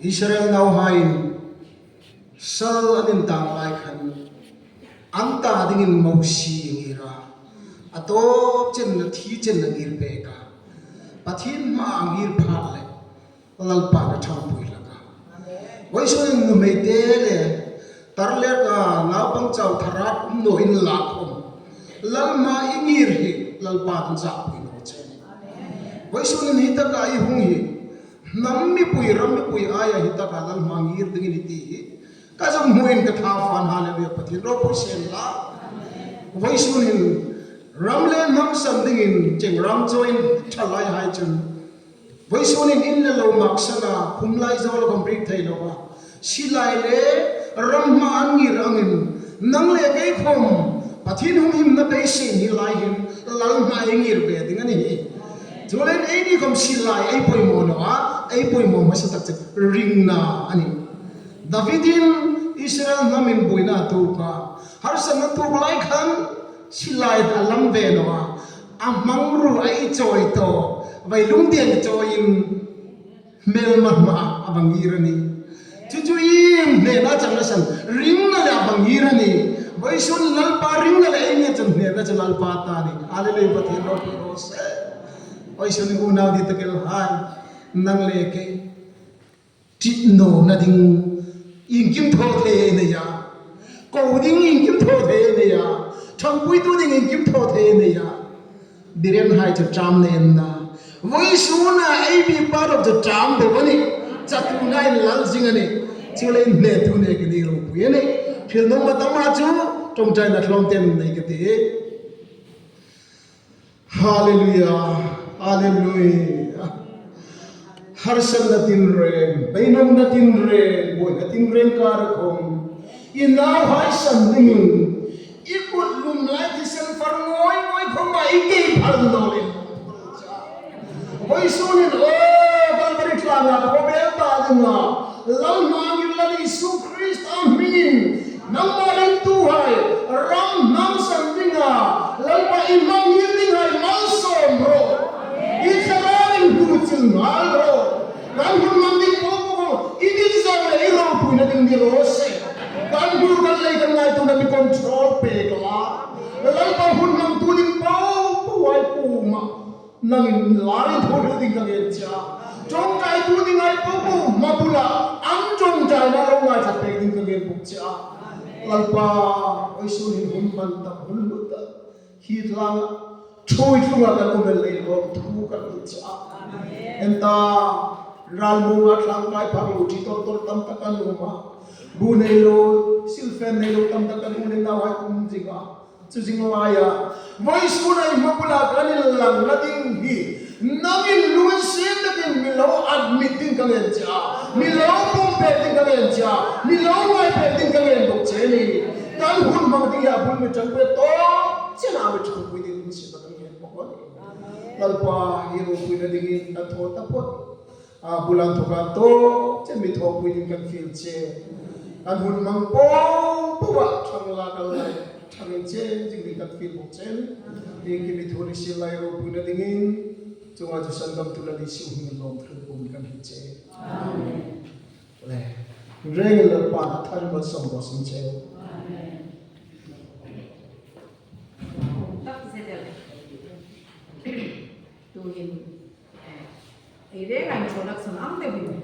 Israel nauhaiin sal an intang lai khan an ta dingin Mosi a ngir a, a tawp chen a thi chen a ngir pek a, Pathian hmaah a ngir phat leh Lalpa na thangpui laka. Vaisunin nuhmei te le tar le ka naupang chau tharat um no in lak om. Lalma i ngir hi Lalpa kan zahpui no che ni. Vaisunin hi taka i hung hi hnam mipui ram mipui aia hi taka Lalma ngir dingin i ti hi ka zung hmuin ka tha fan Hallelujah Pathian ropui sen la. Vaisunin ram le hnam san dingin cheng ram chawiin thalai hai chun Vaisunin in le lo maksan a, khum lai zawl a complete thei lo va, silai le ram hma an ngir angin nang leh kei khawm Pathian humhimna beisei ni lai hin lal hma ei ngir ve ding a ni hi. Chuan ei ni khawm silai ei pawimawh lo a, ei pawimawh hmasa tak chu ringna a ni. Davidin Israel hnam in buaina a tuk a, harsatna tuk lai khan silai a lam ve lo a, A hmang ru a i chawi tawh, vai lungdian i chawiin hmelma hmaah a va ngir a ni. Chu chu in hnehna chang a san ringna leh a va ngir a ni. Vawisun Lalpa ringna leh ei nge chuan hnehna chu Lalpa ta a ni. Hallelujah Pathian ropui rawh se. Vawisun i unau di takel hai nang leh kei. Ṭit no na ding inkim thaw thei ei nei a, ko ding inkim thaw thei ei nei a, ṭhangpuitu ding inkim thaw thei ei nei a, biren hai chu ṭam nei an na. Voi suna ei bi part of the ṭam bo a ni, chatu na in lal zing a ni, chu le in hne tu nei ka ni ropui a ni. Thil nung ma tam ah chu ṭawngṭai na thlawm ten nei ka ti. Hallelujah Hallelujah Harsatna tinreng, beihnawmna tinreng, buaina tinreng kar a khawm. I nau haisan dingin i kut lum lai thisen far ngawi ngawi khawmah i kei phal nawl in phal cha. Vaisunin aw Kalvari tlangah khawvel ta dingah Lal hmangin Lal Isu Krista hmingin nangmah ringtu hai ram hnam san dingah Lalpa i hmangil ding hai malsawm rawh. I thlarau in hnu chil nghal rawh. Kan hun hmang ding pawh pawh ang i din zawng leh i ropuina ding ni rawh se. Kan hmur kan lei kan ngai tuna mi control pek la. Lalpa hun hmangtu ding pawh pawh hai kumah Nangin larin tho hleuh ding ka ngen che a, tawngtaitu ni ngai pawh pawh hma bulah an tawngtaina lo ngaithla pek ding ka ngen bawk che a. Lalpa, Oisun hin hun man tak hun hlut a, hi tlangah thui tlungah kan um el lei lawm thu kan hlut che a. Enta, ralmunga tlangkai phak lo ṭhi tawr tawr tam tak an um a, bu nei lo, silfen nei lo tam tak kan u le nau hai um zing a. Chu zing laia Vawisun a i hma bulah kan in lang la ding hi nang in lung in sin takin mi lo admit ding ka ngen che a, mi lo pumpek ding ka ngen che a, mi lo ngaipek ding ka ngen bawk che ni. Kan hun hmang ding hi a bul mi tanpui a tawp chiah a mi tanpui ding in siam a kan ngen bawk a ni. Lalpa hi ropuina dingin kan thaw ta phawt. A bulan thawk ah tawp che mi thawhpui ding kan feel che. Kan hun hmang pawng pawh ah thang la kal lai thang in chen jing ding kan feel bawk chen. Ding ki mi thu ni sil lai ropui na ding in chungah chu san dam tu la li siu hming in lawm thil pum kan hi che. Amen. Le reng in Lalpa na thar malsawm rawh sin che. Amen. Tak zetel tu hin Ei reng a inchhawn a chhawn ang deuhin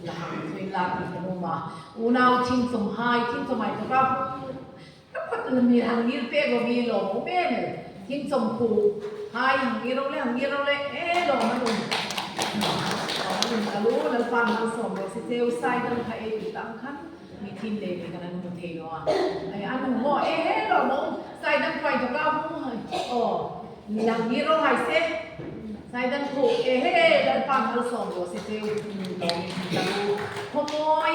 la hang thuin la tih kan awm a, unau thingchawm hai, thingchawm hai thawk a ka phawt la mi hang ngir pek lo mi lawm awm em el, thingchawm khu hai hang ngir ro le hang ngir ro le e lawm an um lawm an um ta lu Lalpa malsawm rawh se cheu sai dang kha ei tih tang khan mi thin lei mai kan an hmu thei lo a, an hmu maw e he lawm awm sai dang khuai thawk a hmu aw. Lang hi ro hai se, Saidan khu e he Lalpa malsawm rawh se cheu lawng in ta lu. Khawmawi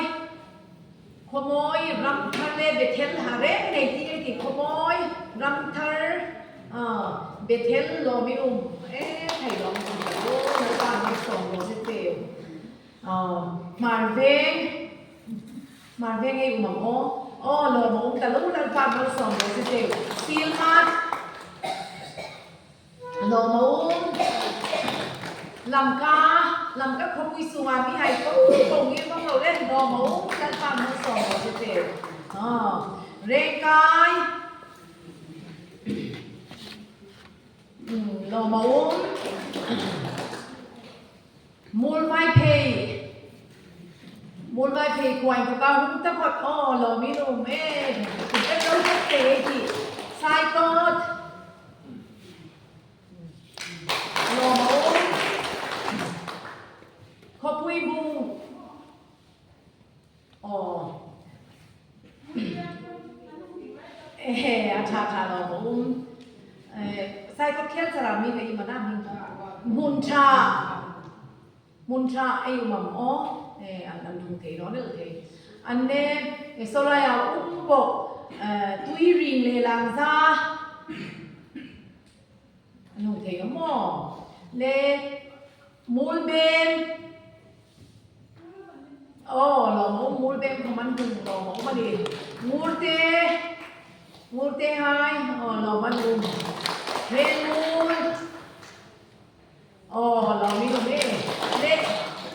Khawmawi Ramthar le Bethel ha reng nei ti ei ti Khawmawi Ramthar Bethel lawm in um e thei lawng in ta lu Lalpa malsawm rawh se cheu Hmarveng Hmarveng ei um ang aw. Aw lawm a um ta lo Lalpa malsawm rawh se cheu. Silmat lawm a um. Lamka. Lam ka khawpui chungah mi hai ko ko ngir bang lo le lawm a um Lalpa malsawm ko che te. Rengkai lawm a um. Mulvai phei Mulvai phei kuain ka ka hung ta phot aw lawm in um e kan lo khat te ti Saikot Lawm a um. Khawpui bu. Aw. Ehe, a tha tha lawm a um. Saikot khel chara mi ka i mana hming. Hmun tha. Hmun tha ei um am aw. An an thung thei no nel thei. An ne solai a um bok tui ring le lang za. A nung thei ang maw? Le Mulbem Aw lawm a um Mulbem kha man hung lawm a um a ni. Ngurte Ngurte hai aw lawm an um. Renmul Aw lawm in um e. Le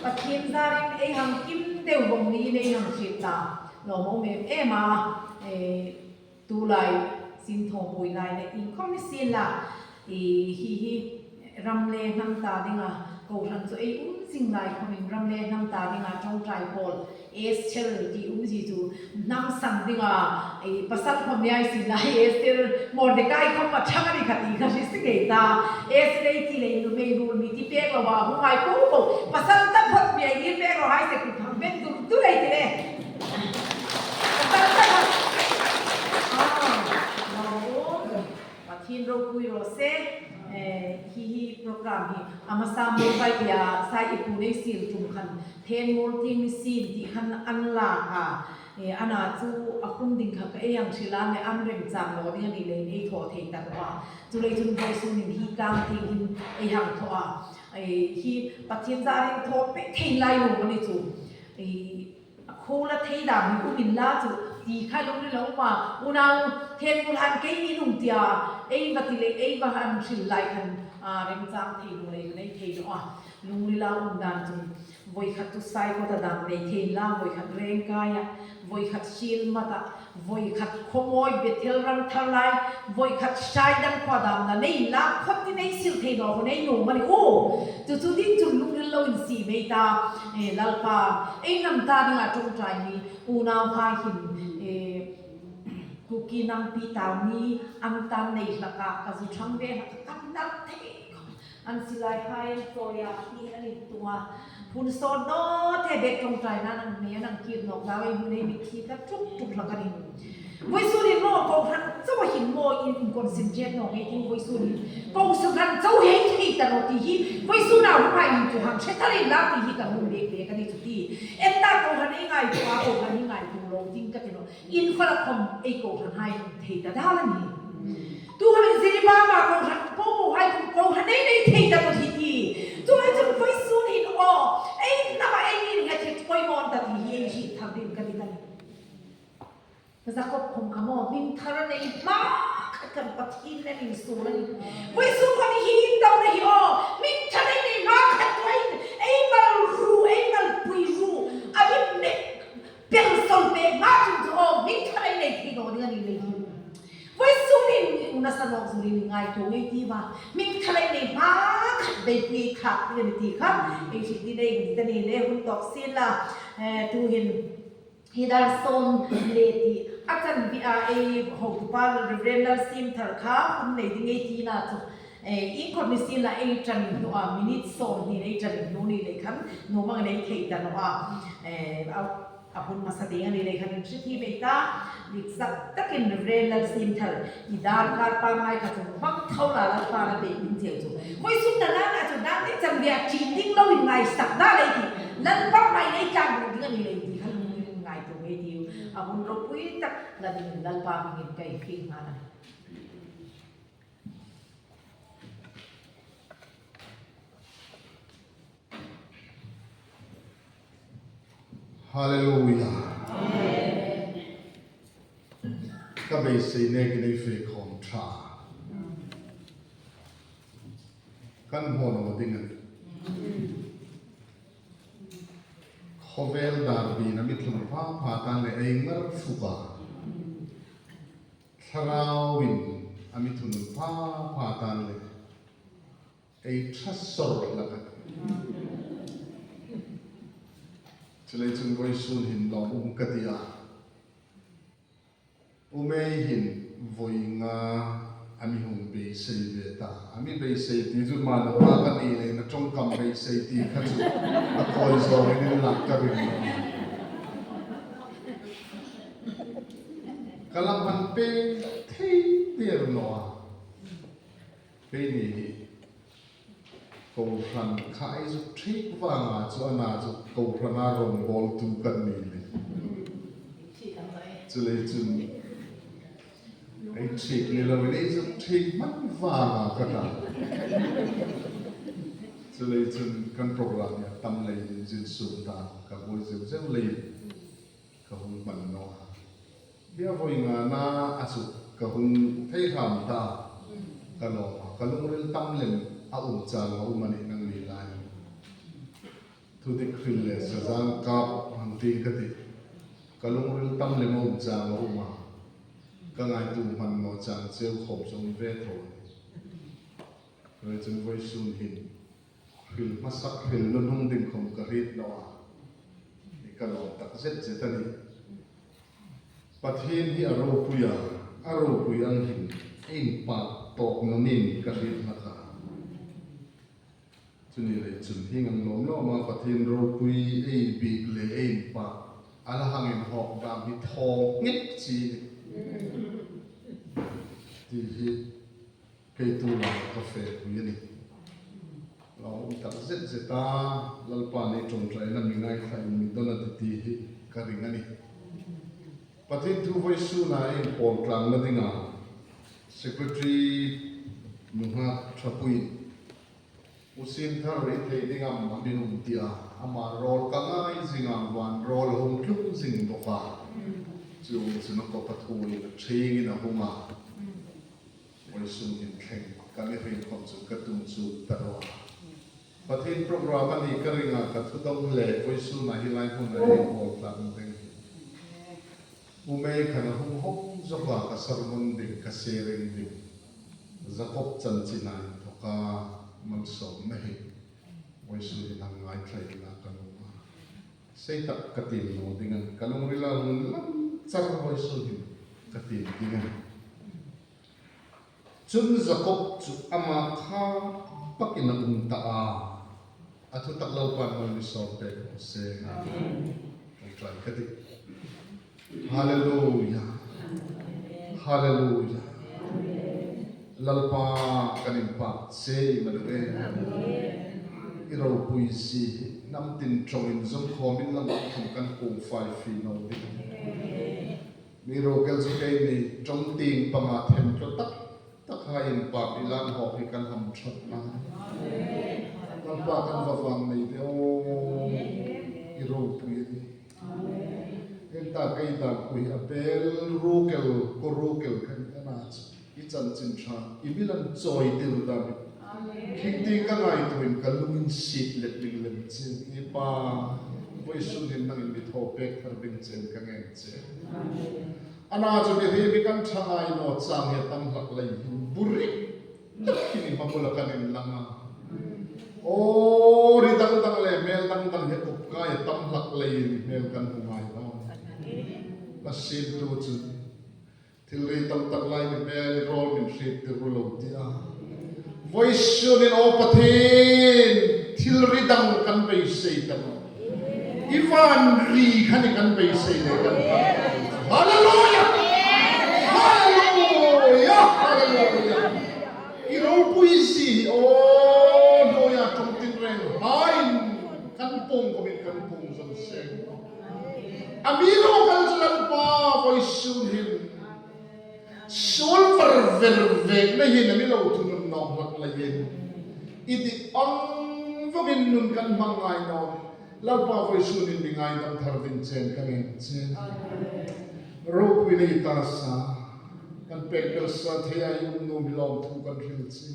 Pathian zarin ei hang kim deuh vawng niin ei hang hrilh ta lawm a um em em a. Tu lai sin thawngpui lai le inkhawm ni sin la i hi hi ram le hnam ta dinga kohhran chu ei um zing lai khawm in ram le hnam ta dinga tawngtai pawl Esther ti um zi chu hnam sang dinga i pasal khawm ni ai sin la Esther Mordecai khawm ma thang ani kha ti kha si si ngei ta Esther ei ti le nu mei rul mi ti pek lo wa hu ngai ko ko pasal ta phot mi ai ni pek lo hai se ku phang ben dur dur ei ti le Pathian ropui rawh se hi hi program hi amasa mobile tia sai i pu nei sil tum khan then mur ting ni sil ti khan an la a ana chu a hun ding kha ka ei ang thila ne an rem chang lo ding ani le ei tho thei ta lo a chu lei chun voi su nin hi tlang ting hin ei hang tho a hi Pathian zarin tho pe thei lai lo ani chu A khawl a thei dah mi um in la cu ti kha lung ri lo ma unau then mul han kei mi nung tia ei va ti le ei va han hril lai khan remchang thei nu lei kan ei thei lo a lung ri la um dan cu voi khat tu sai ko ta dang nei thei la voi khat reng kai a voi khat sil mat a voi khat khuamawi Bethel ram thar lai voi khat sai dang khua dam na nei la khot ti nei sil thei no ho nei nu mani u chu chu din chun lungril lo in si mei ta e lalpa ei nam ta ding a tawngtai mi unau hai hin e kuki nam pi tau mi an tan nei hlaka ka zu thang ve hlaka kan nal thei An silai hai an cawi ah ti an in tung a phun sawn no the bek tawngtai nan ang hme an ang kir nok lau ei hun ei mitthli tla tuk tuk la kan in voi sun in maw ko hran cho hin maw in in concentrate no nge tin voi sun in ko su hran cho hei thei ta no ti hi voi sun a hu hai in chu hang she thar in la ti hi kan hun bek bek ani chu ti en ta ko hran ei ngai tu a ko hran hi ngai tu lo ting ka ti no in fala khom ei ko hran hai thei ta dal ani tu han ziriba ma ko han po po hai ko ko han nei nei thei ta ko thi ti tu hai chun voi sun hin o ei na ba ei ni nga thi koi mon ta ti hi ei hi thar din ka ti tan Jacob khom khamo min thar nei ma khat kan pathin na ning su la ni voi sun ko ni hi tau na hi o min thar nei nei ma khat tuain ei mal ru ei mal pui ru abi me Pel sol pe nga chung chu aw min thalai nei thei do ding ani lei hi. Voi sung in una sanok zuri ni ngai to ngei ti ba min thalai nei ma khat bei pui khak ti ani ti kha ei shi ti nei ni tani le hun tok sin la tu hin hidar som le ti achan bi a ei ho tu pa Reverend Lal Sim thar kha hun nei ding ei ti na chu in khot ni sin la ei tran hnu a minute 20 ei tran hnu ni lei khan nu mang nei thei ta no a a hun masa ding ani lei khan in hri thi mei ta dik sak takin Reverend Lal Sim Thar i dar kar pa ngai kha chu mang tho la lal pa na be in cheu chu voi sum na na na chu dan ni chan bia chin ding lo in ngai sak da lei ti lal pa mai nei tlang ru ding ani lei ti khan ngai tu ngai ti a hun ro pui tak la ding lal pa mingin kai fi nga na. Hallelujah. Ka beisei nek in ei fei khawm tha. Kan hmuh lo ding ani. Khawvel dar bin a mithlum pha pha tan leh ei ngar fuk a, thlarau in a mithun pha pha tan leh ei tha sawr hlak a ti. Chulei chung vawisun hin lawm um ka ti a. U Mei hin vawi nga a mi hung beisei ve ta. A mi beisei ti chu mahni pa ka nih leh na tawngkam beisei ti kha chu a kawi zawngin in lak ka ring lo a. Ka la hman peng thei der lo a. Keini hi Kohhran kha ei zuk thik vangah chu a na chu Kohhrana rawngbawltu kan ni le. Chulei chun ei thik ni loin ei zuk thik hman vangah ka tah. Chulei chun kan program hi a tam lei in zin sum ta ka buai zeuh zeuh lei in ka hung hman nawh a. Hi a vawi nga na a chu ka hung thei hram ta ka lawm a, ka lungril tam lem a um chang a um a nih nang ni lai. Thudik hril leh sazang kap han ting ka ti, ka lungril tam lem a um chang a um a, ka ngaitu hman naw chang cheu khawp chu um ve tho a ni. Rei chun vawi sun hin hril hmasak hril lu hnung ding khawm ka rit lo a, i ka lawm tak zet zet a ni. Pathian hi a ropui a, a ropui ang hin a inpah tawk nawnin ka hriat hnak a. Chuni leh chun hi ngang lawm lawm a, Pathian ropui ei bik leh a inpah a la hang inhawk dan hi thawng nghet chi a ni tih hi kei tunah ka fehpui a ni. Lawmawm tak zet zet a, Lalpa nei tawngtaina mi ngaithla in mi dawn a ti tih hi ka ring a ni. Pathian thu vawi sunah a inpawl tlang na ding a, Secretary Nuhngak Thapuiin U Sinthar i thei ding am a min um tih a, amah rawl ka ngai zing a, van rawl a hung tlung zing bawk a, chu chuna kawpa thu in a ṭhing in a hung a. Vawisung inthleng kan i rin khawm chu ka tum chu ta rawh a. Pathian program a nih ka ring a, ka thu dawng hle. Vawisunah hi lai hmun a ei pawl tlang ding. U Mei khan a hung hawng zawk a, ka sermon ding, ka sharing ding. Jakob chanchin ah in thawk a, malsawmna hi Vawisun in ang ngaithla in la ka lung a. Sei tak ka tin lo ding a, ka lungrila hmun lam char Vawisun in ka tin ding a. Cun Jakob cu amah kha bakin a um ta a, a thutak lo pan hoi mi sawm pek ko seh. Ṭawngṭai ka dih. Hallelujah. Hallelujah. Lalpa kan in pak che i ma duh e. I ropui si hi hnam tin ṭong in zumkhawm in lam ah kham kan kung fai fi no ding. Mi rokel chu kei nih ṭongting panga then tlo tak tak ha in pap i lan hawk hi kan ham ṭhat lai. Lalpa kan va vang nei te aw i ropui a ni. Enta kei dan pui a bel rukel ko rukel kha ni ana chu i chanchin ṭha i milan chawi tir dan khingting ka ngai tuin ka lungin sit let ling lem chin i pa voi sun hin nangin mi thaw pek thar ding chen ka ngen che. Ana chu mi ri mi kan tha ngai no chang he tam hlak lei hin burik tak hin i hmabula kan in lang a. O ri dang dang le mel dang dang he up kai tam hlak lei in hmel kan hmu ngai no. La sim tu chu thil ri tam tak lai mi hmel i rawl min hrit ti ru lo tia. Voi sun in o Pathin thil ri dang kan beisei ta no. I van ri kha ni kan beisei le kan Hallelujah! Hallelujah! Hallelujah! I ropui si hi o hnuai ah ṭong tin reng hain kan pawng kom in kan pung zong seng. A mi ro kal cu Lalpa voi sun hin sul ver ver vek na hin a mi lo thunun nong hlak lai in i ti ong vok in nun kan hmang ngai nawn. Lalpa voi sun in mi ngaidam thar ding chen ka ngen che. Ropui nei ta sa kan pek bel sa thei ai um nu mi lawm thu kan hril che.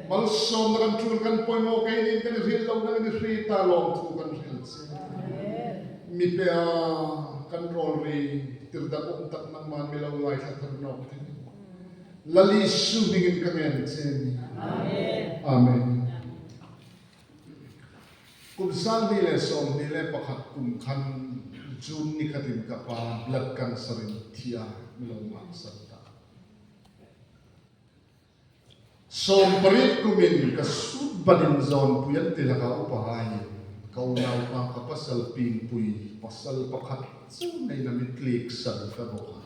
Malsawm na kan tul kan poimo kei nin kan i hril lo na kan i hri ta lawm thu kan hril che. Mi pe a kan rawl ri tirdak um tak nangman mi lo ngaithla thar nawk thei. Lali su dingin ka ngen che ni. Amen. Kum 2021 kum khan June ni khatin ka pa blood cancer in thi a milo ngak san ta. 18 kumin ka sut banin zawnpui an ti lakah upa haiin ka unaupa ka pasal pingpui pasal pakhat chauh neiin a mi tlik san ta bawk a.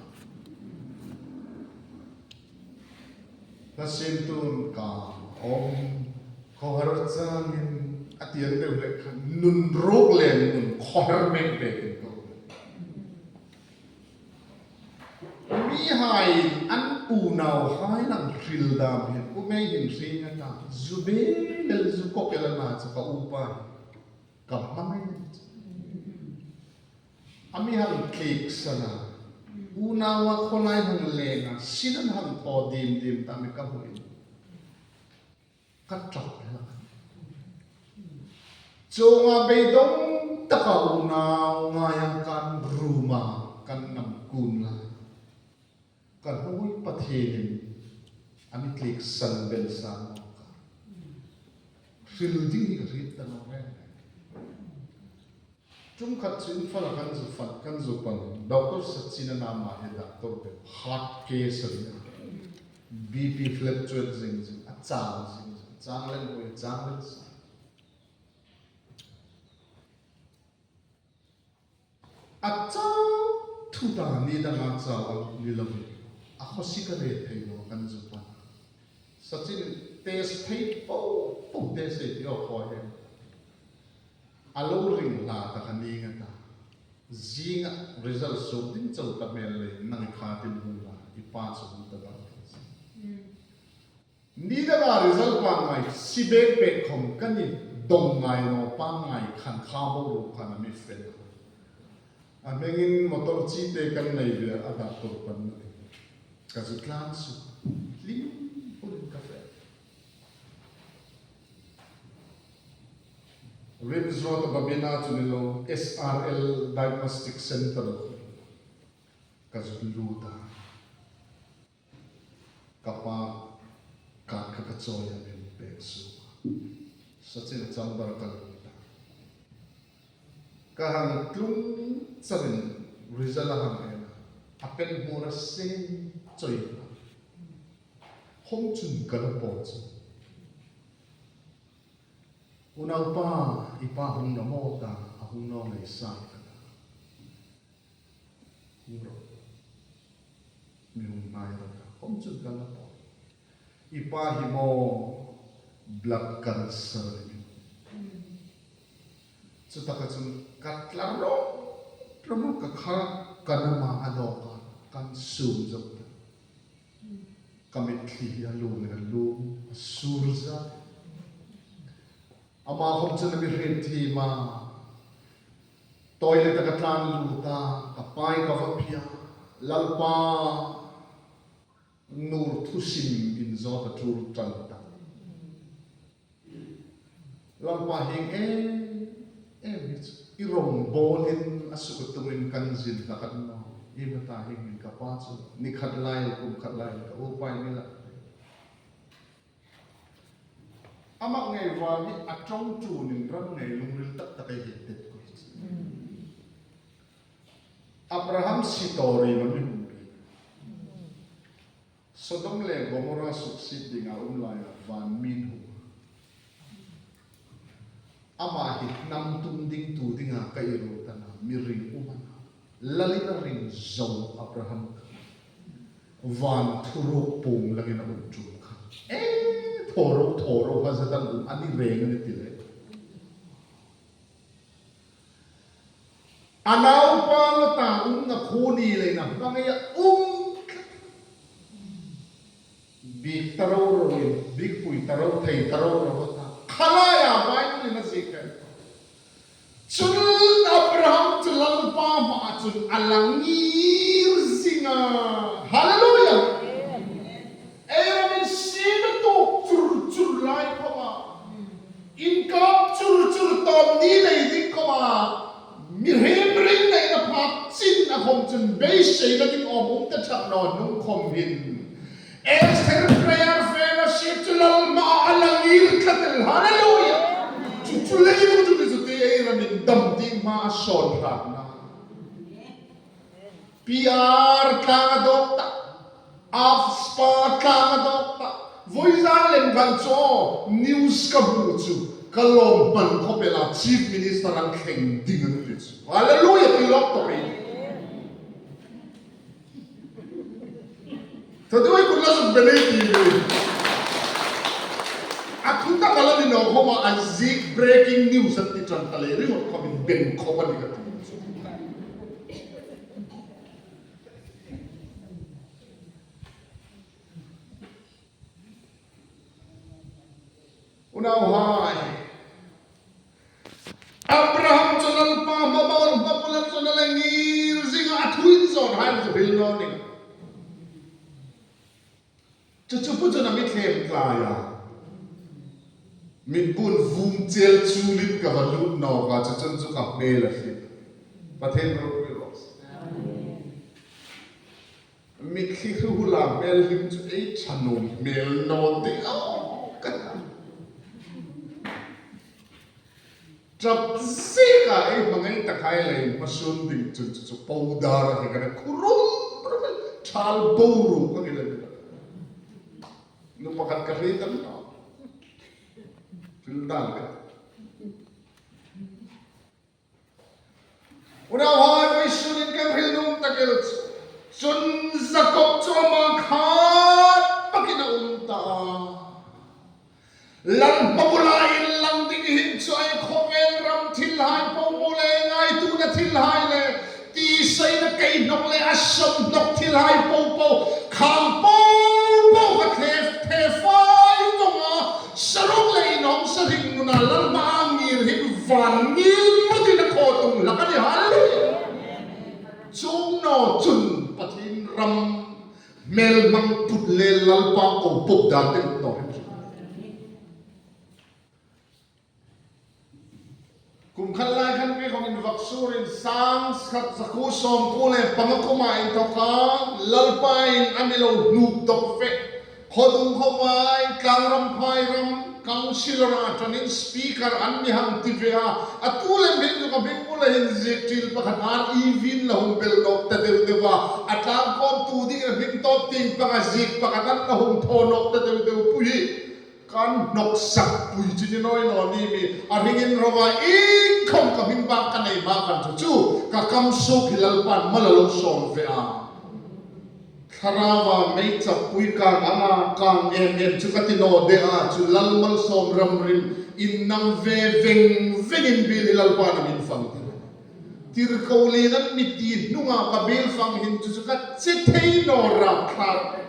Hlasim tun ka awm khawhar changin a tiang deuh hlek khan nun ruk le nun khawhar mek vekin ka awm. Mi haiin an unau hai lang hril dam hian u mei hin hring a ta zu bel zu kawkel a na chu ka upa hi ka hmangaih a ni chu. A mi hang tlik san a, unau a khawlai hang leng a, sin an hang thaw dim dim ta mi ka hmuh in Ka ṭap hlak. Cungah beidong taka unau ngai ah kan rum ah kan nam kun lai. Kan hawi Pathian in an i tlik san bel san maw ka. Hril ding hi ka hrit ta lo reng reng. Tum khat cu Imphal ah kan zu fat kan zu pan. Doctor Sachin a nama hi doctor deuh heart case a ni a. BP fluctuate zingzing a cang zingzing cang len hoi cang len sa. A cang thuta ni dang ah cau ang ni lo in a khuasik a re thei lo kan zu pan. Sachin test thei po po te sei ti awk hawi he. A lo ring hla ta kha ni nga ta. Zing ah result suk ding cho ta mel lei nang i kha tin hung la i pa chu hung ta bang kan si. Ni dang ah result pa ngai si bek bek khom kan i dong ngai no pa ngai khan kha bo ru khan a mi fel. A meng in motor chi te kan nei ve a doctor pan na ding. Ka zu tlan su. Hlim pun ka fel. Rims Road a Babina chu ni lo SRL Diagnostic Center ka zut lut a. Ka pa card kha ka cawi a min pek su. Sachin chamber ka lut a. Ka hang tlung charin result a hang en a. A pen hmur a sen choi a. Hong chun ka la paw chu. Unaupa, i pa hung na maw ta a hung naw ngei sai ka ta. Hung ro. Mi hung hnai ro ta. Hong chun ka la paw. I pa hi maw blood cancer ni min. Cu tak ahcun ka tla rawm rawm ka kha ka nama a dawk ah kan sum zok ta. Ka mitthli hi a lum in a lum, a sur zat. Amah hom cun a mi hrin thi ma. Toilet a ka tlan lut a, ka pai ka va phia. Lalpa nur thusim in zawt a ṭul ṭan tak. Lalpa hing em em hi cu i rawngbawl in a suk a tung in kan zin hna kan no. I mata hing in ka pa cu nikhat lai kum khat lai ka upa in ila. Amah ngei van hi a tong ṭun in ram ngei lungril taktak ei hi tet ko. Abraham sitori na mi hum Sodom le Gomorrah suksit dingah um lai ah vanmi hnu amah hi hnam tum ding tu dingah ka i rutan ah miring um an lalin a ring zo Abraham kha van thuruk pung langin a um ṭum kha e thoro thoro kha zatan um an i reng an i ti le A naupa Lota um na khuni le na hmangei a um bik taro ro in bik pui taro thei taro ro ta khalai ah Bible in a zik he cun Abraham cu lalpa hma ah cun a langir zinga hallelujah Aaron in sin a tuk cur cur lai ko ah Innka curcur tom ni lei ding ko ah mi hrimrim. chun beiseina ding awm um te that nawn hnung khawm hin. Esther Prayer Fellowship chu Lalhma ah a la ngir tlat el. Hallelujah! Chu chu leilung chu ni chu ti ei ramin dam ding hma a sawn hrat na. PR tlang a dawk ta. AFSPA tlang a dawk ta. Vawi zan lem kan chu aw news ka hmuh chu ka lawm hman khawp ela Chief Minister an thleng ding an ti chu. Hallelujah ti lawk tawh i. Thaduai kut la zuk belei ti ve. A thu tak ala ni lo khawm a, an zik breaking news an ti tan ta leh ringawt khawm in beng khawp a ni ka ti chu. Unau hai, Abraham chu Lalpa hmabawr hmabula chuan a la ngir zingah a thuin zawn hain chu hril dawn ning. Chu chu pu chuan a mithlem tlai a, mitbun vum chel chulin ka va lut nawk a, chu chun chu ka hmel a hlim. Pathian ropui rawh se. Mitthli hruhula hmel hlim chu ei tha nuam hmel nawn te awk a ni. Tap zik ah ei hmangaih tak hai la in hmasun ding chun chu chu powder a hek a ni khurum rum in thal bo ruk ang ila ni lo. Nu pakhat ka hri tam tawh. Thil dan ka. Unau hawi Jesuh in kan rilnung takel cu cun Jakob cu amah khat bakin a um ta. Langhmabula in lang ding hin cu ai khawvel ram thil hai popo le ngaitu na thil hai le ti sei na kei hnok le a som hnok thil hai popo khang popo ka the the fai tonga Saruk le inawm sahring nunah lalhma a ngir hin van ngil ngawt in a khaw tung hlak a ni. Hallelujah! Chungnaw cun Pathian ram hmelhmang put le Lalpa ko pop dan te ut naw hrim hrim. Kum khat lai khan ke khong in vak sur in sang khat zaku sawm ku le panga kuma in thawk a Lalpa in a milo hnuk dok ve khodung khawai tlangram phai ram councillor ah ṭan in speaker an mi hang ti ve a atu le hmin cu ka hming mula hin zik ṭil pakhat REV in la hung bel nok ta deuh deuh a a tlangkawm tu ding in hming top ting panga zik pakhat an la hung thaw nok ta deuh deuh pui Kan hnawksak pui chu ni nawi naw ni mi a ring in rova ing khom ka hming bak ka nei hma kan chu chu ka kam suk hi Lalpan mal a lo sawm ve a. Thlarau ah mei chap pui kang ang a kang em em chu ka ti naw deh a chu Lal malsawm ramrim in nam ve veng veng in bil hi Lalpan a min fang tir a ni. Tirhkoh len an mit ti hnungah ka bil fang hin chu chu ka che thei naw rapthlak.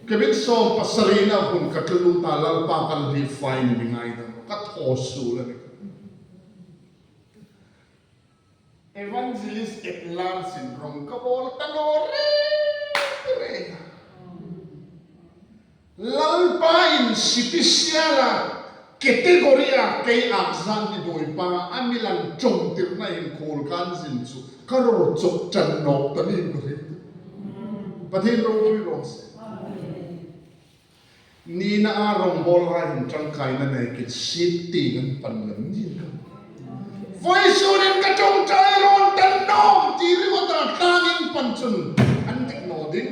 Kevin 70 na hun ka tlu ta Lalpa kan hli fai ni mi ngai dam ka thaw sul a ni. Evangelist at large in rong ka bawl ta naw re re. Lalpa in sipisial a category a kei ak zan ni Bawipa a milan chong tirhna in khawl kan zin chu ka ro chok chan nawk ta ni ka hring. Pathian ropui rawh se. Ni na a rawngbawl ra in tangkai na nei kin sit ti an pan lam ni ka. Voi surin ka tawngtai rawn tan nawm ti ringawt a tlang in pan chun an dik naw ding.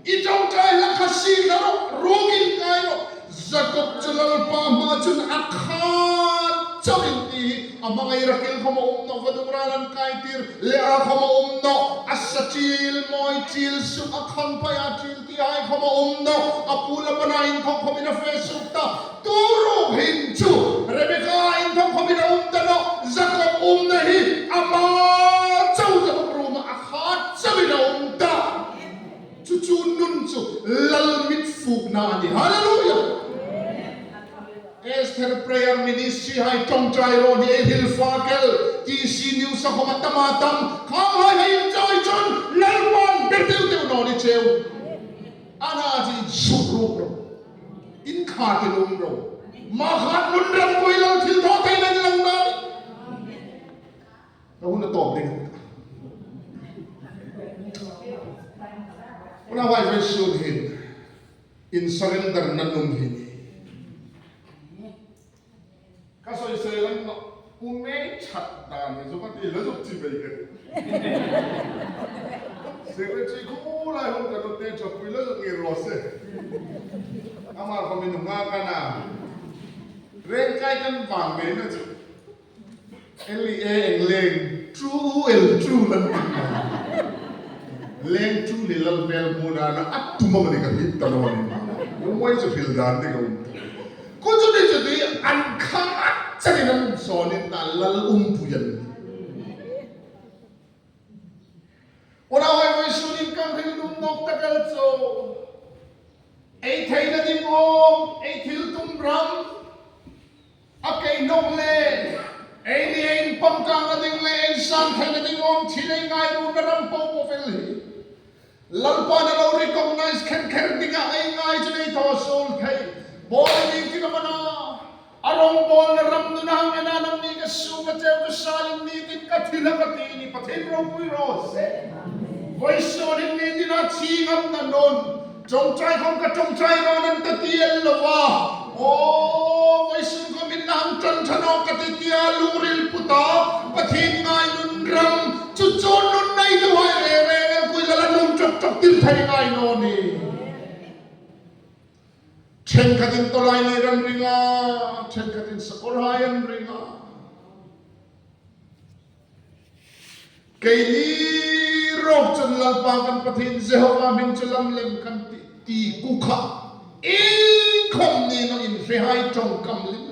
I tawngtai hla kha si hla rawh, ruk in kai rawh. Jakob cu Lalpa hma cun a khat chauh in ti hi a hmangaih rakil kha maw um nawh va dung ral an kai tir Leah kha maw um nawh a saṭil mawi ṭil suk a khang pai ah ṭil ti hai kha maw um nawh a pu Labana in thawk khom in a fe suk ta turuk hin cu Rebekah in thawk khom in a um ta nawh Jakob um na hi amah cho Jakob rum ah a khat chauh in a um ta. Cucu nun cu lal mit fuknak a ni. Hallelujah! Esther Prayer Ministry hai tongtai ro ni ei hil fa kel TC News a khoma tama tam khang hai hei in choi chun lalpan berteu teu no ni cheu ana ji zuk ruk ro in kha ti lum ro ma khat nun ram pui lo thil tho thei nan lang na ni ka hun to. Una vai vai sun hin in surrender na nun hi ni. Ka sawisel an u mei that dan hi chu ka ti la zuk chi mai ka ti. Secretary khu lai hun kan ute tha pui la zuk ngir rawh se. Amah kha min nga kan a. Reng kai kan vang mai na chu. LEA eng leng true el true lan ti mai. Leng true ni lal hmel hmu nana a tum ang ni ka hip ta lo ani ma. Umai chu hril dan te ka um ta. Ku chuti chuti an kha chakin an um sawn in ta lal umpui an ni. Unau hai voi sun in kan hril dum nok takal cho. Ei thei na ding awm, ei thil tum ram. A keihnawk le ei ni ein pangkang a ding le ein sang theih a ding awm thin ei ngai run a ram pawh pawh fel hi. Lalpa na lo recognize kher kher dingah ei ngai chu nei thaw sul thei bawl i ning tin a man a, a rawngbawl na ram nun a hang en a nang ni ka su ka cheu ka sal in ni tin ka thil a ka ti ni Pathian ropui rawh se. Vawi sawn in ni tin a chi ngam na nawn Tawngtai kawng ka tawngtai rawn an ta tial lo a, aw vawisun kawm in nang tan than awk ka ti tia lungril put a, Pathian ngai nun ram chu chu nun nei duh ai re re rel kui lal a nun chawk chawk tir thei ngai naw ni. Thenkhat in tawlai lir an ring a, thenkhat in sakawr hai an ring a. Keini rawk cun Lalpa kan Pathian Jehovah min cu lamlem kan ti ti ku kha inkhawm ni nang in hrehai tongkam lim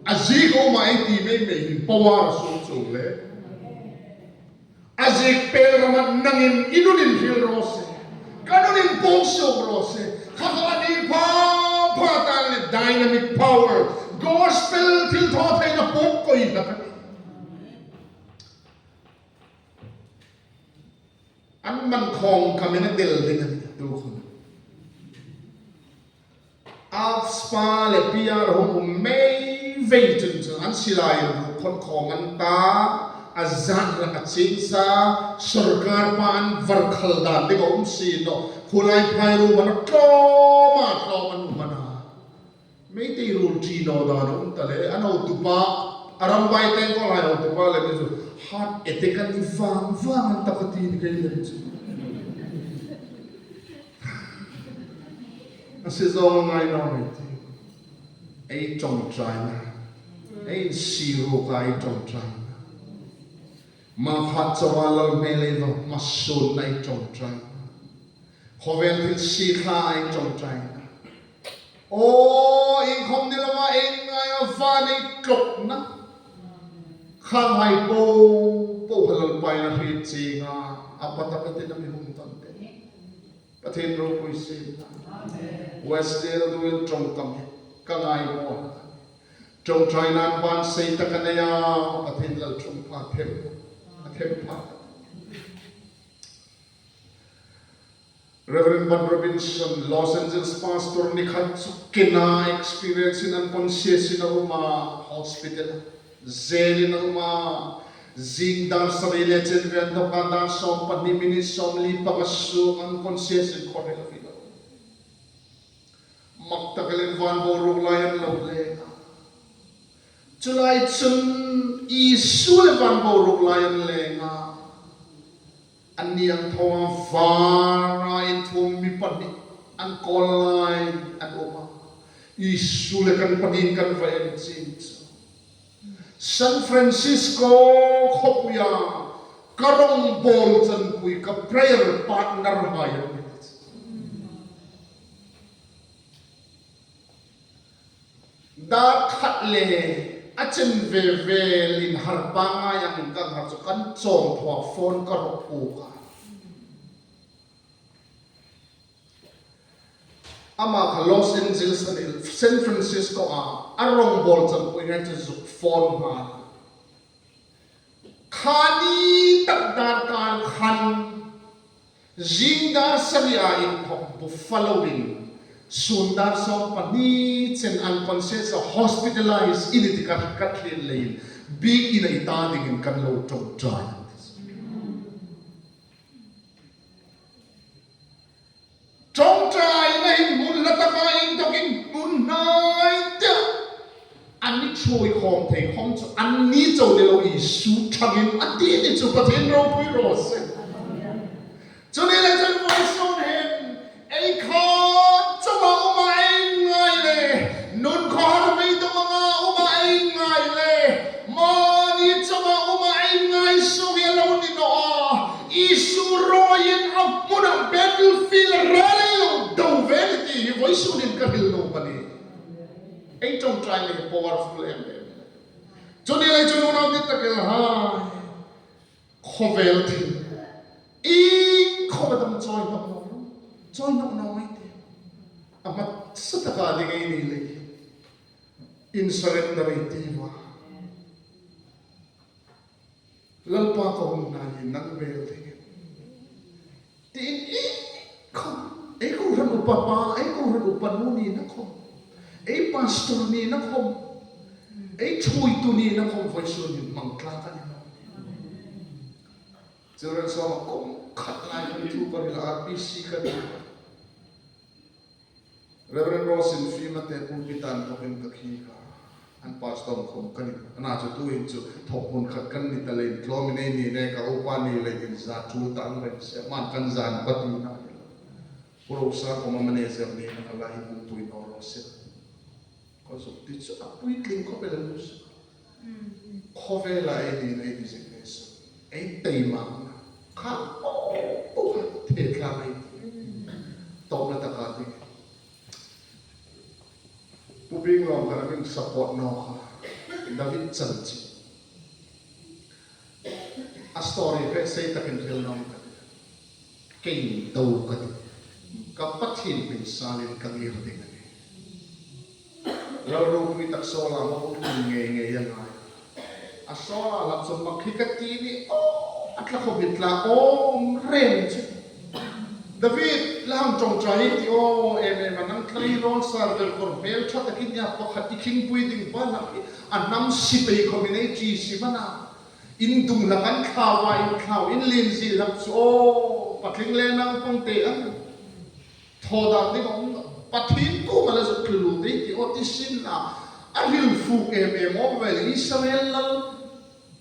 a zik o ma ei ti mei mei hin power su chung le a zik pel ramat nangin inun in hril ro se kanun in pong sok ro se kha kha ni pha pha tan le dynamic power gospel thil tho thei na pok koi na kan An man khawng kam in a tel ding an tu khun. AFSPA le PR hung um mei vei cun cun an silai in ru khon khawng an ta a zat rak a cing sa sarkar pa an varkhal dan ding a um si no khulai phai ru man a tlawm a tlawm an um ana. Meitei rul ṭi no dan a um ta le an hotupa a ramvai teng ko lai hotupa le mi cu heart attack an i vang vang an tak a ti ni kei lem cu a si zong ngai no ngai ti ei tongtrai na ei siru ka ei tongtrai na ma kha chawa lal me le va ma sun na ei tongtrai khawvel thil si thla ei tongtrai na Aw, inkhawm ni lo ah eng ngai a van ei tlok na khang hai po po halal pai na hrit ching a apatak tin ami hum ton te Pathian ropui sin Westdale duin tongkam hi ka ngai mo tongtrai nan ban sei tak anei a Pathian lal thum pha them a them pha Rev. Bud Robinson, Los Angeles pastor nikhat cu kena experience in unconscious in a um a, hospital zel in a um a, zing dar sarih le chen rian thawk ah dar 12 minute 45 sung unconscious in khor a fi lo. Mak takalin van boruk lai an lo le. Culai cun Isu le van boruk lai an leng ah Annih an tho ah vara in thummi pahnih an kawl lai an um ah Jesuh le kan pahnih in kan va en cin cu. San Francisco khuapi ah ka rawngbawl canpui ka prayer partner hai an ni. Dar khat le a cen vevel in harpa ngai ang kan har cu kan cawm thuak phone ka rok pu ka. Amah kha Los Angeles an San Francisco ah a rawngbawl cang pui ngai cu zuk phone hna. Kha ni tak dar kar khan Zing dar sarih ah in thawk Buffalo in sun dar 12 cen unconscious hospitalized in ti kan kan thlen lei in bik in ai ta ding in kan lo ṭongṭai an ti. Chhui khawm thei khawm chu an ni cho ni lo Isu thangin a ti ni chu Pathian ropui rawh se. Chuni le cun voice hin ei kha chungah um ah ei ngai le nun khuahar meidung anga um ah ei ngai le mahni chungah um ah ei ngai sung hi a lo ni nawh a Isu rawi in a hmun ah battlefield a ra lei lo do ve ni ti hi voice in ka hril no ka ni. Ei ṭongṭai le powerful em em. Cuni lei cun unau nih takel hai khawvel thil ing kho dam cawi hnok no cawi hnok no ngai te a hmat sataka ding ei ni le in surrender ei ti wa Lalpa ka hung hna hi nang bel ding tiin i kho ei ko ran upa pa ei ko ran upa nu ni na khom ei pastor ni na khom ei chui tu ni na khom voi sun hin mang tla kan ni children so ma kum khat lai kan thu kan la RPC kan Reverend Ross in fim a te pulpit an thawk in ka khi ka an pastor khom kan in ana chu tu in chu thawk hmun khat kan ni ta lein tlawm in ei ni ne ka upa ni le in za chul ta ang reng se man kan zan pati na ni lo puro sa ko ma manager ni na ala hi um pui no ro se ko zu ti chu a pui tling kho bel lu se khawvel a ei ni ei designation ei teima kha o o kha the thla mai tawp na taka ti pu bing long ka ramin support no kha David chan chi a story pe sei takin ril nong ka kein do ka ti ka pathin pin salin ka ngir ding ani Ral ropui tak Saul ah maw tum ngei ngei a ngai. A Saul ah lam cun mak hi ka ti ni aw a tla kho bit la awm reng cu. David lahang ṭongṭai ti aw em em a nang tleirawl sar vel kor hmel ṭha takin ya pakhat i khingpui ding pa nak hi a hnam sipei khom in ei ṭi si hmanh ah in dung lak an thlau ah in thlau in linzi lak cu aw patling le naupang te an Thawdan ding a um lo. Pathin tu ma le zuk tlu dei ti aw ti sin ah a ril fuk em em awm ve le Israel lal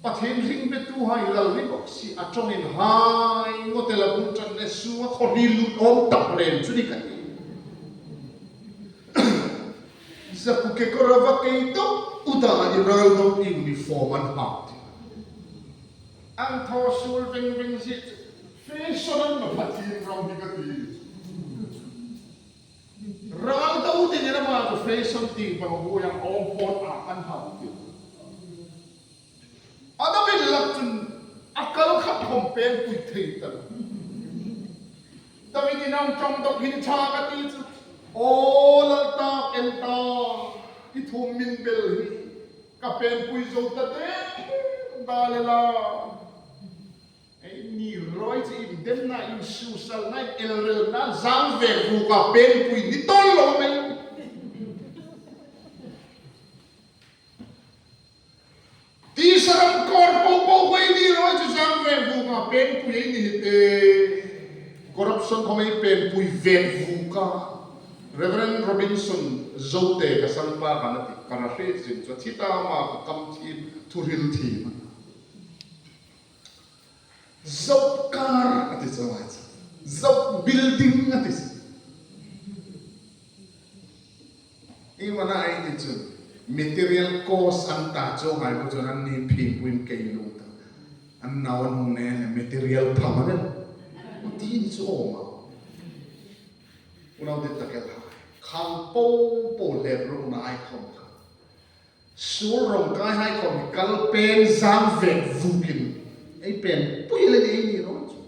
Pathin ring be tu hai lal ni bok si a tong in hai ngote la bul tan ne su a khori lut awm tak ren chu ni ka ti. Zapu ke korava kei to uda i ral do uniform an hak ti. Ang tho sul veng veng zi Fashion an ma Pathian ram hi ka ti. Ral do ding in ama cu fashion ti bang bu yang awm phone ah an hau ti. Adam in lak cun a kal khat khom pen pui thei tal. David in ang tong dok hin tha ka ti cu aw lal tak en ta i thum min bel hi ka pen pui zo ta te da le la. Ni roi chu in demna in susalna in elrelna zang ve ruk ah penpui ni tawn lo mai. Tisaram kawr po po hoi ni roi chu zang ve ruk ah penpui ei ni te corruption khom ei penpui ve vuk ah Reverend Robinson Zote ka sangpa kan ati karahre zin chu thita ma ka kam thim thuril thim. Zoh kar a ti cang lai cu. Zoh building a ti. I mana ai ti cun material cost an ta cu ngai bu cun an ni phing puin kei lu ta an nau an hung ne le material tham an ti ni cu awm a unau dit takel hai khang po po lep ru na ai khom kha Sul rong kai hai khom hi kal pen zang vek vuk in ei pen pui le ei ni ro chu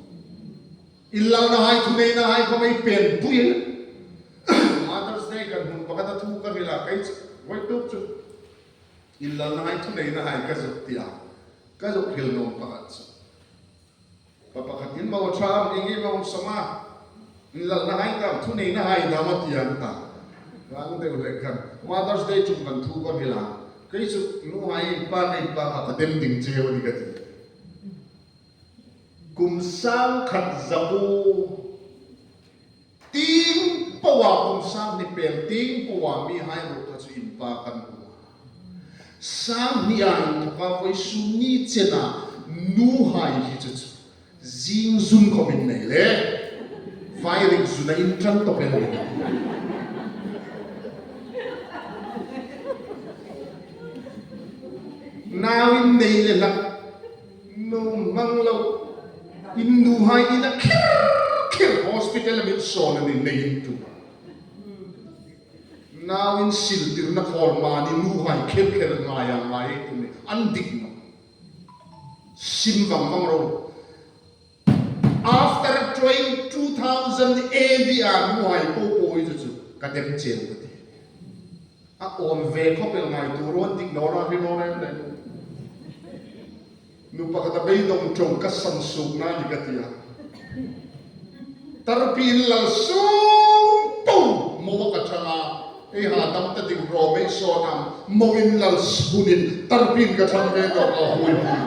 in lal na hai thu nei na hai khom ei pen pui le Mother's Day kan hun pakhat a thu ka rila kai chu voi tuk chu in lal na hai thu nei na hai ka zuk tia ka zuk hil nom pakhat chu pa pakhat in mau tha am ingi mau sama in lal na hai tam thu nei na hai dam a tiang ta rang deuh le khan Mother's Day chung kan thu ka hila kei chu nu hai in pa nei pa ka dem ding cheu ni ka ti kum sang khat zabu ting pawa kum sang ni pel ting pawa mi hai ru ka chu in pa kan u. Sang hnih ah in thawk a vawi sum ni chen ah nu hai hi chu chu zing zun khawp in nei le vairik zun a in tan tawp em ni. Nau in nei le hlak nu hmang lo in nu hai in a kher kher hospital a min sawn a ni nei in tur. Nau in siltirna khawl mahni nu hai kher kher ngai a ngai ei tum hi an dik lo. Sim vang vang ro. After 2000 AD ah nu hai po po hi chu chu ka dem cheu ka ti. A awm ve khawp el ngai tur aw an dik lo ra hi rawn em le. Nu pakhat a beidawng tawng ka sam suk na ni ka ti a. Tarpi in lal sung po mo a ka chang a, hei ha dam ta ding rawh mei sawn ang mo in lal hun in tarpi in ka chang ve tawh a hui hui.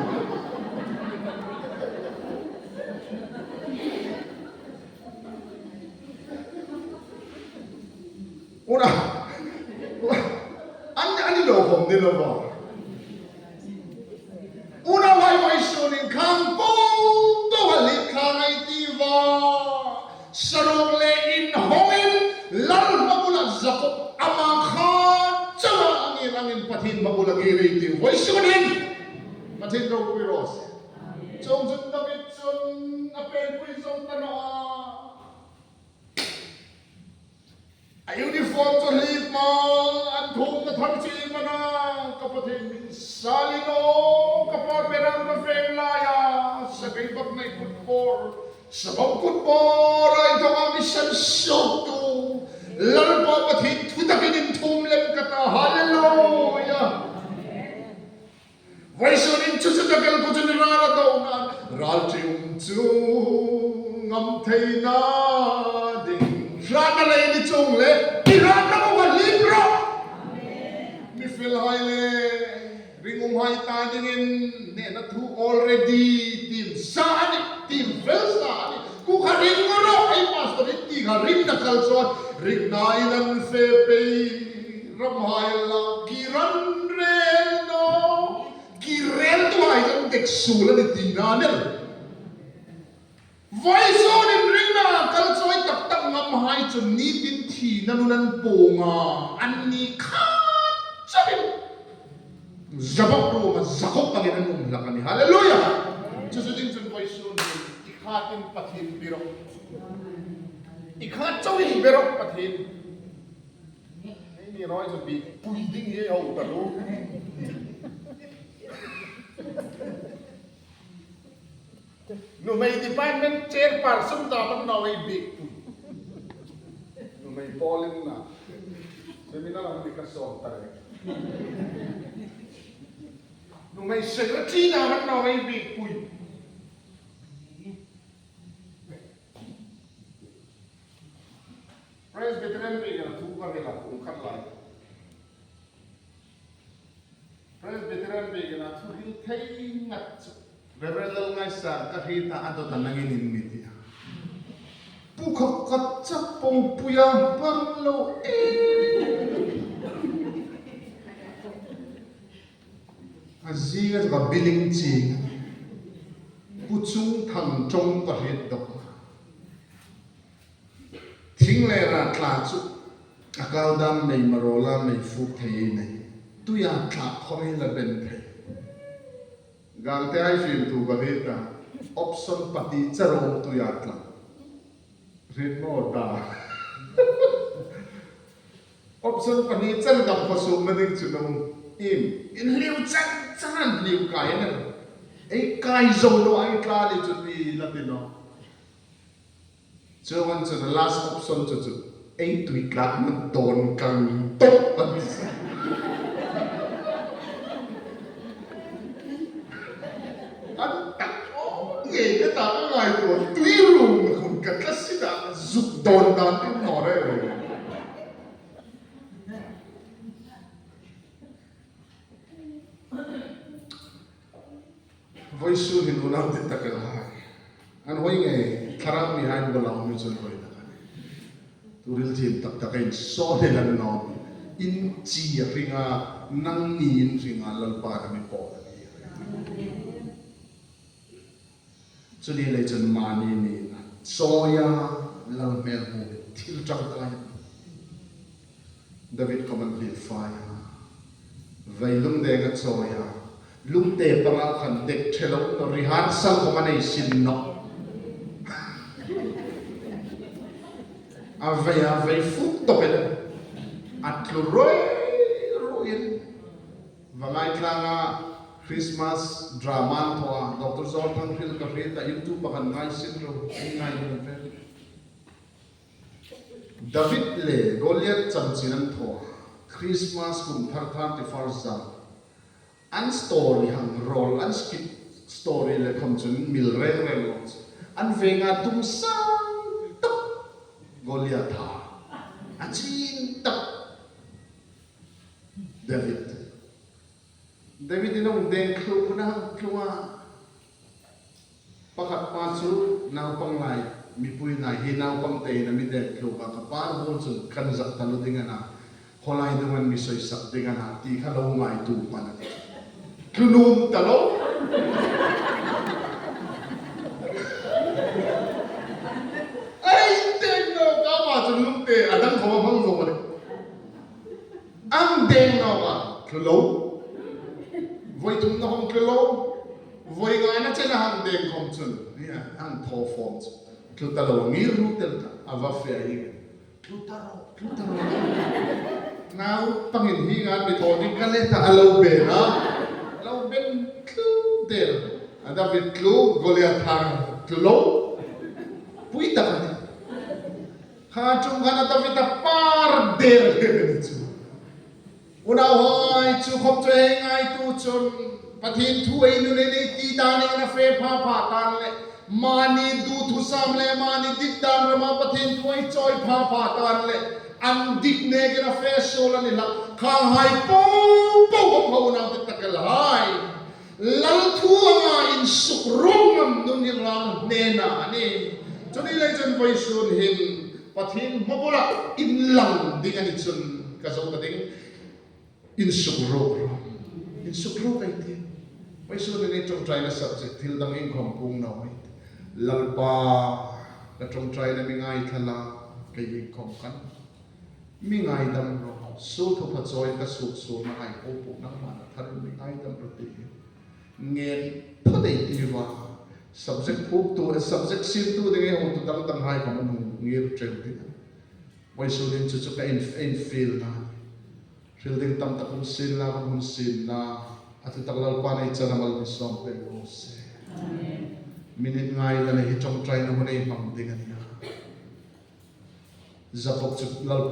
Una an an i lo hawm ni lo va. Unau hai mai sunin khang po po a lit thla ngai ti va. Saruk leh inhawngin Lal hmabula Jakob ama kha chauha a ngir angin Pathin hmabula ngir ei ti vawi sunin Pathin ropui rawh se. Chung chun David chun a penpui zo ta nawh a. A uniform chu hlip maw an thum na thar chi man a, ka Pathian min salin aw, ka pa berang ka veng lai a, sakei bak nei kut bawr, sabawm kut bawr a inthawk a mission suk tu, Lalpa Pathian thu takin in thum lem ka ta, Hallelujah! Vaisunin chu chu takel ku chun ral a do nan ral ṭium chu ngam thei na ding. Hran a lei ni chung le i ran na kawng a hlim rawh. Mi fel hai le ringum hai ta dingin hnehna thu already team sa a ni, team fel sa a ni. Ku kha ring rawh hei pastor in ti kha ring na kal chuan ringna in an fe pei. Ram hai la ki ran rel no ki rel tu ai chuan dek sul a ni ti na nel. Vai zawn in ring na kal chawi tak tak ngam hai chu nitin thi na nun an pawng a an ni khat chauh in Zabok ruang a Jakob angin an um hlak a ni. Hallelujah! Chu chu ding chun vai sun hi i khat in Pathin bi rawh. I khat chauh in be rawh Pathin. Hei ni rawi chu bik pui ding hi ho ta lu. Numei department chairperson ta man no ei bik pui. Numei polin na seminar lam ni ka som ta re. Numei secretary na man no ei bik pui. Presbyterian bik in a thu ka ril a kum khat lai. Presbyterian bik in a thu ril thei ngat chu. Reverend Lalngaisang ka hri ta a dawt a nangin in mi ti a. Pu kha ka chak pawngpui a hmang lo em. A zinga chu ka billing ching a ni. Pu Chung Thang tawng ka hriat dawk a. Thing leh rah tla chu a kal dan nei marawla nei fuk thei ei nei. Tuia tla khawm hi la ben thei. Gangte ai fim tu ka rit a, option pahnih charawm tuia tla. Rit maw ta. Option pahnih chan dang khawsum na ding chu na um im. In hliu chan chan an hliu kai a ni. Ei kai zo lo ai tla ni chu ti la ti no. Chuan chu the last option chu chu ei tui tlak na dawn kang tawp a ni. An tak ngei ka ta ka ngai tur tui rum hun ka tla si dah zuk dawn dan tin nawr e ru. Voi sun hin unau te tak el hai. An hoi nge thlarau mi hain bolau mi chun hoi tak ani. Turil thim tak tak in so hel an nom. In chi a ring a, nang ni in ring a, Lalpa na mi pawh na ni a ring. Chuni lei cun mahni nih a cawi a, lal hmel hmu hi thil ṭangkai a ni. David khom an hlir fai a, vei lungdeng a cawi a, lungte pangah khan dek ṭhelo no rihan sal khom an ei sin nok. A vei a vei fuk tok in a tlu ruai ruai in Vangaitlang ah Christmas drama an thawh a, Doctor Zawl Thang Hril ka hre ta YouTube ah kan ngai sin ro, in ngai nuam ve. David le Goliath camcin an thawh a, Christmas kum thar 31st zan an story hang rol an skit story le khom cun mil rengreng lo cu an veng ah tum sang tak Goliath tha a cin tak David. David in a um deng thlu phun a hang tlung ah pakhat pa cu naupang lai mipui nai hi naupang tein a mi deng thluk ah ka par bul cun kan zak ta lu ding ana holai dung an mi soisak ding ana ti kha lo ngai tu hman a tlunum ta lo. Ai deng no ka ma cun lungte a dang kho hmang zo ma An deng awk ah tlu lo. Voi thum na hong tlu lo. Voi ngai na chen a hang deng khom cun hang thaw fawm cu tlu ta lo ngir ru tel ta ava fe hi tlu ta ro tlu ta ro nau pangin hi ngan mi thaw ding ka le ta alo be na lo ben tlu del a David tlu Goliath thang tlu lo pui tak ani. Kha chung khan a David a par der he ni cu. Unau hoi cu khop cu hei ngai tu cun Pathian thu ei nun ei ti dan in a fe pha pha tan le mani du thu sam le mani dik dan rama Pathian thu ei choi pha pha tan le an dik ne ke na fe sol ani la khang hai po po hom ho unau te takel hai Lal thu anga in suk rungam nun hi ral hnenah a ni. Chuni lei cun voi sun hin Pathin hmabul ah in lang ding ani cun ka zo ta ding in suk ruk ro in suk ruk ai ti. Voi sun in i ṭongṭai na subject thil dang in khom pung no ai ti. Lalpa ka ṭongṭai na mi ngai thlala kei in khom kan. Mi ngaidam ro sul thupha cawi ka suk sul na ngai ko pu nangmah na thar mi ngaidam ro ti ngen phadei ti wa subject phuk tu subject sim tu ding ho tu dang dang hai kam nu ngir treu ding voi sulin chu chu ka in in feel na hril ding tam tak hun sin la hun sin la atu tak lal pa nei chanamal mi som pe go se minute ngai la ne hi chong trai na hun ei mang ding ani Jakob cu Lalpa.